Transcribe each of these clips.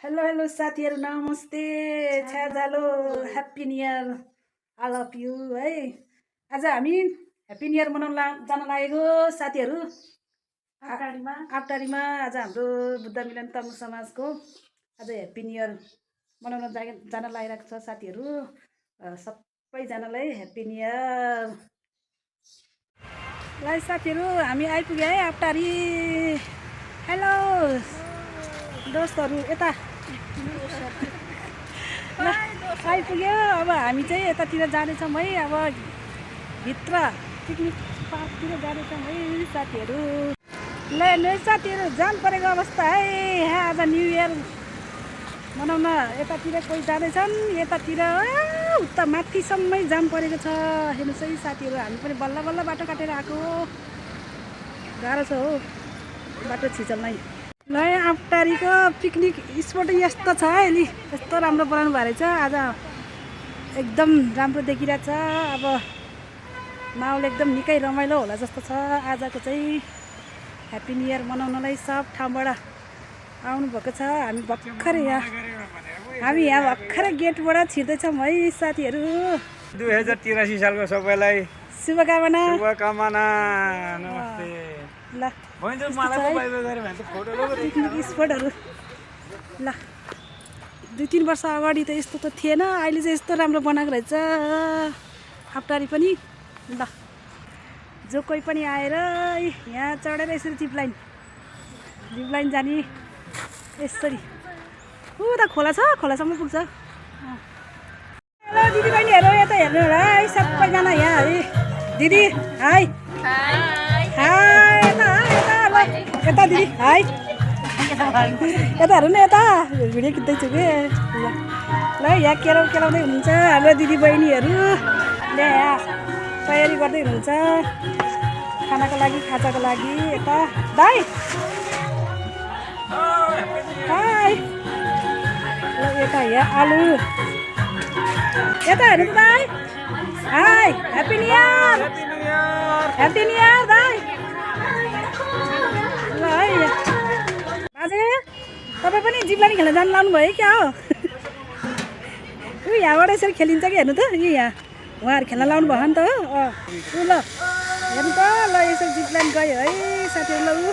Hello hello साथीहरू नमस्ते छ्याजालो happy new year all of you है। आज हामी ह्याप्पी न्यु इयर मनाउन जान लागेको साथीहरू आबटारीमा। आज हाम्रो बुद्ध मिलन तमु समाजको आज ह्याप्पी न्यु इयर मनाउन जान लागिरहेको छ साथीहरू। सबैजनालाई ह्याप्पी न्यु इयर। ल साथीहरू हामी आइपुग्यो है आबटारी। हेलो दोस्तहरू यता आइपुग्यो। अब हामी चाहिँ यतातिर जाँदैछौँ है। अब भित्र पिकनिक पार्कतिर जाँदैछौँ है साथीहरू। ल साथीहरू जान परेको अवस्था है। यहाँ आज न्यु इयर मनाउन यतातिर कोही जाँदैछन्। यतातिर उता माथिसम्मै जाम परेको छ। हेर्नुहोस् है साथीहरू, हामी पनि बल्ल बल्ल बाटो काटेर आएको। गाह्रो छ हो बाटो छिचल नै। ल आबटारीको पिकनिक स्पोट यस्तो छ है। अलि यस्तो राम्रो बनाउनु भएको रहेछ। आज एकदम राम्रो देखिरहेछ। अब माहौल एकदम निकै रमाइलो होला जस्तो छ। आजको चाहिँ ह्याप्पी न्यु इयर मनाउनलाई सब ठाउँबाट आउनुभएको छ। हामी यहाँ भर्खरै गेटबाट छिर्दैछौँ है साथीहरू। 2083 सालको सबैलाई शुभकामना। नमस्ते। ल पिकनिक स्पोटहरू ल 2-3 वर्ष अगाडि त यस्तो त थिएन। अहिले चाहिँ यस्तो राम्रो बनाएको रहेछ आबटारी पनि। ल जो कोही पनि आएर यहाँ चढेर यसरी जिपलाइन जाने यसरी उता खोला छ, खोलासम्म पुग्छ। हेलो दिदीबहिनीहरू यता हेर्नु होला है सबैजना यहाँ है। दिदी हाई हाई यता दिदी हाई यता हेर्नु न यता भिडियो खिच्दैछु कि। ल यहाँ केलाउँदै हुनुहुन्छ हाम्रो दिदीबहिनीहरू। यहाँ तयारी गर्दै हुनुहुन्छ खानाको लागि, खाजाको लागि। यता दाई हाई। ल यता यहाँ आलु यता हेर्नु त दाई हाई। ह्याप्पी न्यु इयर दाई। ल है बाजे तपाईँ पनि जिपलाइन खेल्न जानु लानु भयो क्या हो? यहाँबाट यसरी खेलिन्छ कि हेर्नु त। यहाँ उहाँहरू खेल्न लाउनु भयो नि त हो। ल हेर्नु त। ल यसरी जिपलाइन गयो है साथीहरू।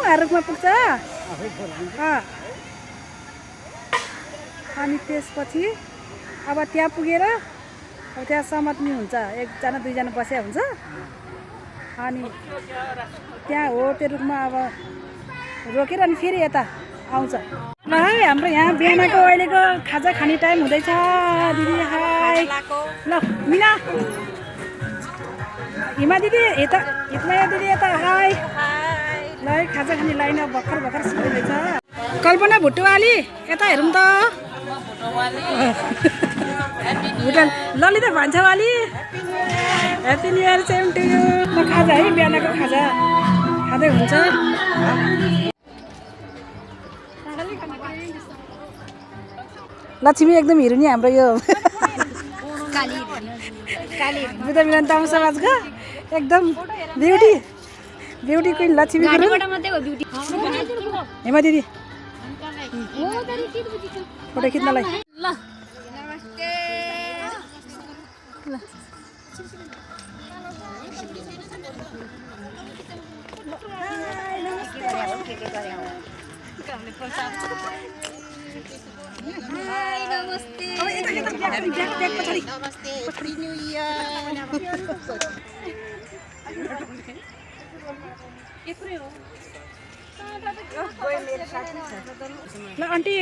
ल रुखमा पुग्छ। अनि त्यसपछि अब त्यहाँ पुगेर अब त्यहाँ समात्ने हुन्छ। 1-2जना बसेको हुन्छ। अनि त्यहाँ हो त्यो रुखमा अब रोकेर अनि फेरि यता आउँछ। ल है हाम्रो यहाँ बिहानको अहिलेको खाजा खाने टाइम हुँदैछ। दिदी हाई। ल मिना हिमा दिदी यता हितमाया दिदी यता हाई। ल है खाजा खाने लाइन अब भर्खर सुरु हुँदैछ। कल्पना भुटुवाली यता हेरौँ त। भुटान ललिता भान्सावाली happy new year same to you. खाजा है बिहानको खाजा खाँदै हुन्छ। लक्ष्मी एकदम हिरो नि हाम्रो यो बुद्ध मिलन तामाङ समाजको एकदम ब्युटी क्विन लक्ष्मी हेमा दिदी फोटो खिच्नलाई। ल आन्टी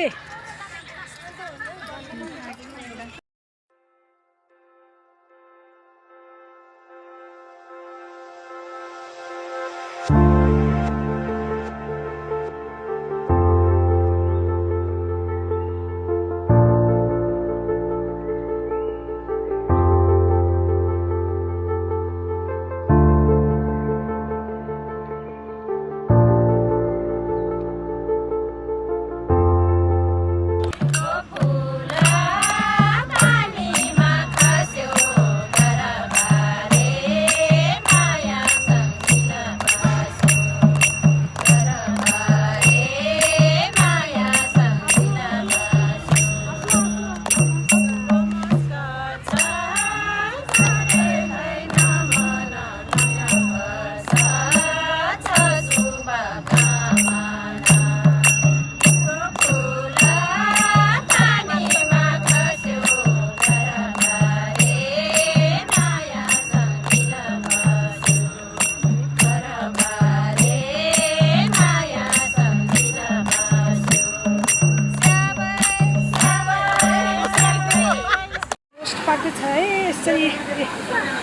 यसरी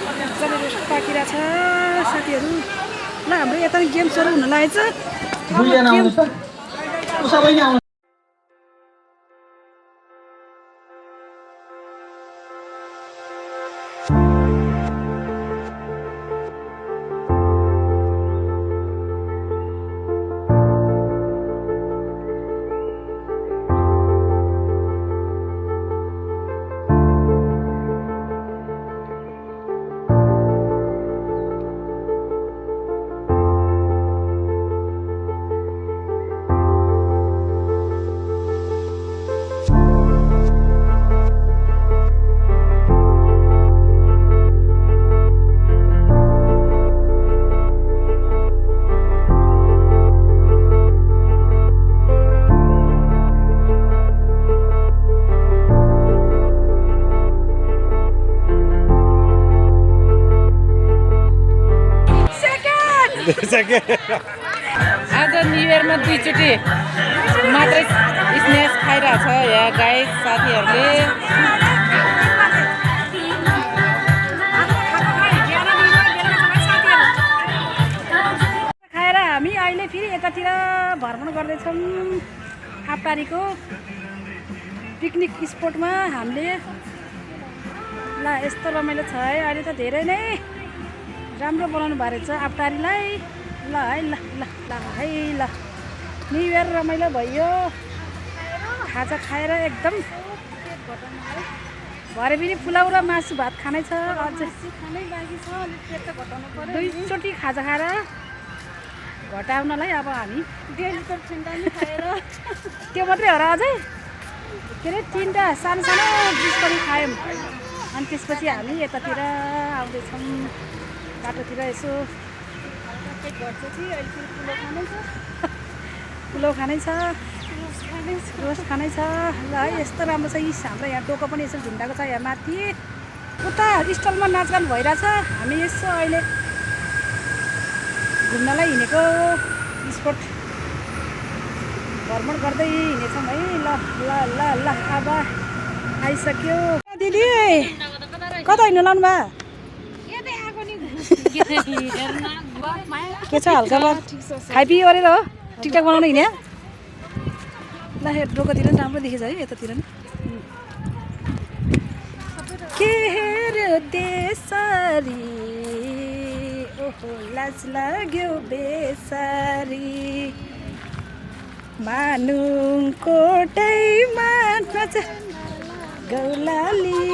मजाले पाकिरहेछ साथीहरू। ल हाम्रो यता गेम्सहरू हुन लागेछ। आज न्यु इयरमा 2 चोटि मात्रै स्न्याक्स खाइरहेछ यहाँ गाइस साथीहरूले। खाएर हामी अहिले फेरि यतातिर भ्रमण गर्दैछौँ आपटारीको पिकनिक स्पोटमा हामीले। ल यस्तो रमाइलो छ है, अहिले त धेरै नै राम्रो बनाउनु भएको रहेछ आपटारीलाई। ल है ल ल ल है ल न्यु इयर रमाइलो भयो, खाजा खाएर एकदम। भरे पनि पुलाउ र मासु भात खानै छ, अझै खानै बाँकी छ, अलिक पेट त घटाउनु पर्यो। 2 चोटि खाजा खाएर घटाउनलाई अब हामी 1.5 लिटर ठन्डा नि खाएर त्यो मात्रै हो र अझै के अरे 3टा सानो सानो जुस पनि खायौँ। अनि त्यसपछि हामी यतातिर आउँदैछौँ बाटोतिर यसो पुलाउ खानै छ, रोस्ट खानै छ। ल है यस्तो राम्रो छ। यी हाम्रो यहाँ टोको पनि यसो झुन्डाएको छ यहाँ माथि। उता स्टलमा नाचगान भइरहेछ, हामी यसो अहिले घुम्नलाई हिँडेको स्पोट भ्रमण गर्दै हिँडेछौँ है। ल ल ल ल अब आइसक्यो। दिदी कता हिँड्नु लाउनु भयो? के छ हल्का खाइपियो गरेर हो टिकटक बनाउनु हिँड्यो। ल डोकोतिर पनि राम्रो देखेछ है, यतातिर पनि के रे देशरी ओहो लाज लाग्यो बेसरी मानुङकोटैमा नाच गौलाली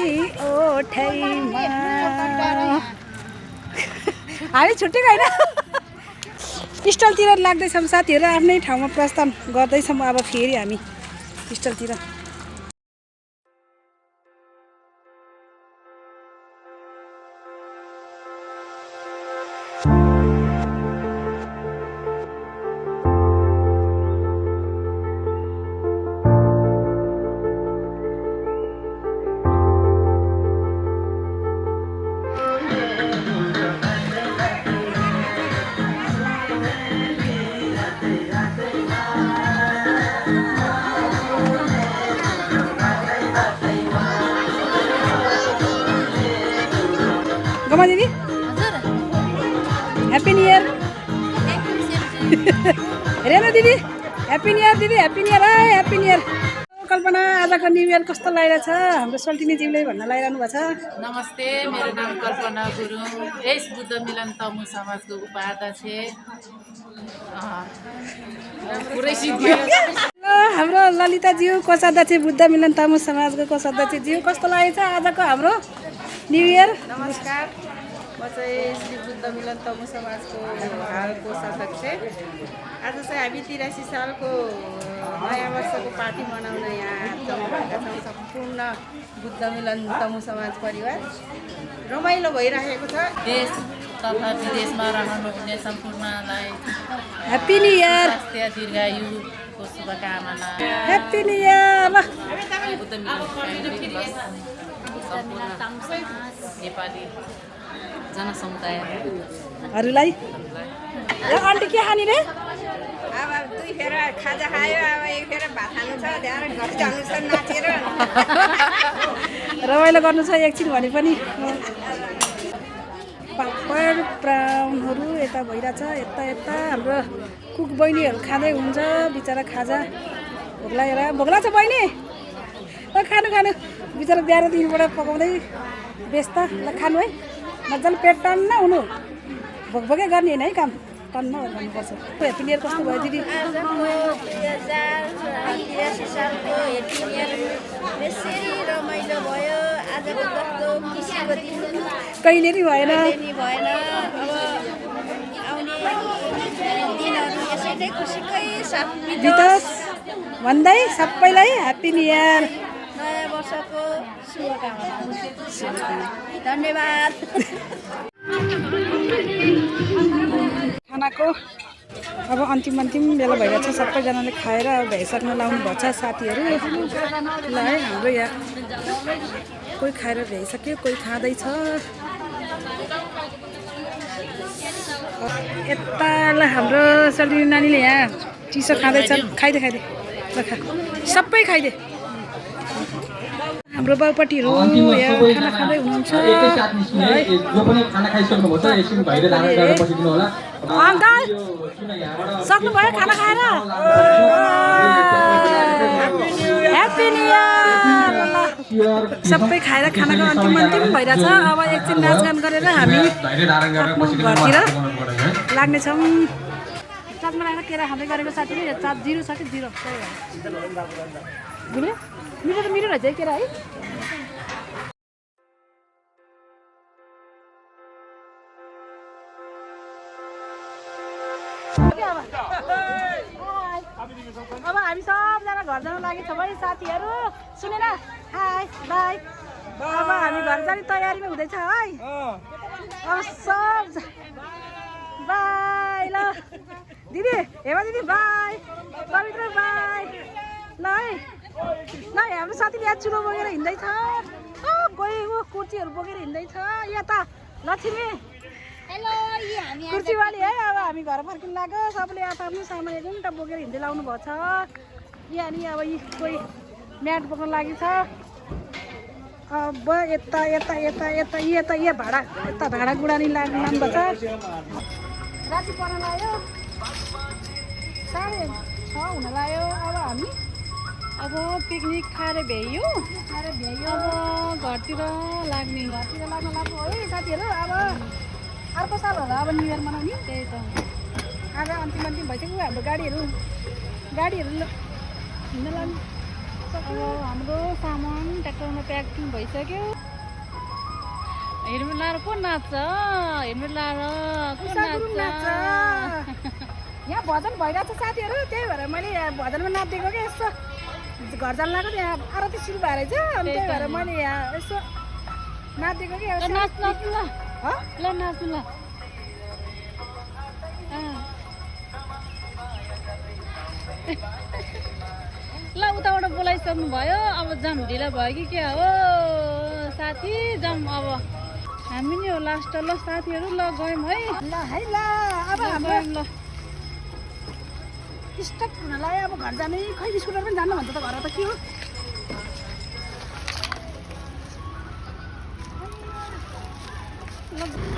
ओठैमा। हामी छुट्टेको होइन, स्टलतिर लाग्दैछौँ साथीहरू, आफ्नै ठाउँमा प्रस्थान गर्दैछौँ अब फेरि हामी स्टलतिर। गमा दिदी ह्याप्पी न्यु इयर। रेना दिदी ह्याप्पी न्यु इयर। दिदी ह्याप्पी न्यु इयर है, ह्याप्पी न्यु इयर। कल्पना आजको न्यु इयर कस्तो लागिरहेछ? हाम्रो सल्टिनीज्यूले भन्न लागिरहनु भएको छ। नमस्ते, मेरो नाम कल्पना गुरुङ, यस बुद्ध मिलन तमु समाजको उपाध्यक्ष। पुरै सिद्धियो। हाम्रो ललिताज्यू कोषाध्यक्ष, बुद्ध मिलन तमु समाजको कोषाध्यक्षज्यू, कस्तो लागेछ आजको हाम्रो न्यु इयर? नमस्कार, म चाहिँ श्री बुद्ध मिलन तमु समाजको हाल कोषाध्यक्ष। आज चाहिँ हामी 83 सालको नयाँ वर्षको पार्टी मनाउन यहाँ जम्मा भएका छौँ सम्पूर्ण बुद्ध मिलन तमु समाज परिवार। रमाइलो भइरहेको छ। देश तथा विदेशमा रहनुहुने सम्पूर्णलाई ह्याप्पी न्यु इयर, स्वास्थ्य दीर्घायुको शुभकामना। Happy new year. Buddha Milan Nepali जनसमुदायहरूलाई आन्टी के खाने रे? अब 2 फेर खाजा खायो, अब 1 फेर भात खानु रमाइलो गर्नु छ एकछिन भने पनि पापड ब्राउनहरू यता भइरहेछ यता यता हाम्रो कुक बहिनीहरू खाँदै हुन्छ बिचरा खाजा भोक लाग्छ बहिनी ल खानु खानु बिचरा बिहान दिनबाट पकाउँदै व्यस्त ल खानु है मजाले पेट टन्न हुनु भोकै गर्ने होइन है काम टन्न गर्नुपर्छ हेप्पी न्यु इयर कस्तो भयो दिदी रमाइलो भयो आजको जस्तो खुसीको दिन कहिले नि भएन अब आउने दिनहरू यसै नै खुसीकै साथ बितोस् भन्दै सबैलाई ह्याप्पी न्यु इयर नयाँ वर्षको शुभकामना धन्यवाद खानाको अब अन्तिम बेला भइरहेको छ सबैजनाले खाएर अब भ्याइसक्न लाउनु भएको छ साथीहरू ल है हाम्रो यहाँ कोही खाएर भ्याइसक्यो कोही खाँदैछ यता ल हाम्रो सलिनी नानीले यहाँ चिसो खाँदैछ खाइदे ल खा सबै खाइदे हाम्रो बाउपट्टिहरू यहाँ खाना खाँदै हुनुहुन्छ अङ्कल सक्नुभयो खाना खाएर ह्याप्पी न्यु इयर सबै खाएर खानाको अन्तिम भइरहेछ अब एकछिन नाचगान गरेर हामी आफ्नो घरतिर लाग्नेछौँ चकमा लगाएर केरा खाँदै गरेको साथीले 0 छ कि 0 मिठो त मिठो रहेछ है केरा है अब हामी सबजना घर जान लागेको छौँ है साथीहरू सुनेन हाई बाई अब हामी घर जाने तयारीमा हुँदैछ है अब सब बाई ल दिदी हेमा दिदी बाई पवित्र बाई ल है ल हाम्रो साथीले यहाँ चुलो बोकेर हिँड्दैछ कोही कुर्सीहरू बोकेर हिँड्दैछ यता लक्ष्मी कुर्सीवाली है अब हामी घर फर्किनु लाग्यो सबले आफ्नो सामान एकदम बोकेर हिँड्दै लाउनु भएको छ यहाँ नि अब कोही म्याट बोक्न लागि छ अब यता भाडा गुडानी लानुभएको छ राति पर्न लाग्यो 6:30 हुन लाग्यो अब पिकनिक खाएर भ्याइयो अब घरतिर लाग्नु लाग्यो है साथीहरू अब अर्को साल होला अब न्यु इयर मनाउने त्यही त आज अन्तिम भइसक्यो हाम्रो गाडीहरू हिँड्न लाग्नु अब हाम्रो सामान ट्र्याक्टरमा प्याकिङ भइसक्यो हेलमेट लाएर को नाच्छ हेलमेट लाएर यहाँ भजन भइरहेको छ साथीहरू त्यही भएर मैले भजनमा नाचिदिएको क्या यसो घर जान लाग्यो त्यहाँ आरती सुरु भएर चाहिँ अनि त्यही भएर मैले यहाँ यसो नाचिदिएको कि नाच्नु ल ल उताबाट बोलाइसक्नु भयो अब जाम ढिला भयो कि क्या हो साथी जाम अब हामी नि हो लास्ट ल साथीहरू ल गयौँ है ल अब हाम्रो ल स्टक हुन लाग्यो अब घर जाने खै स्कुटर पनि जानु भन्छ त घर त के हो ल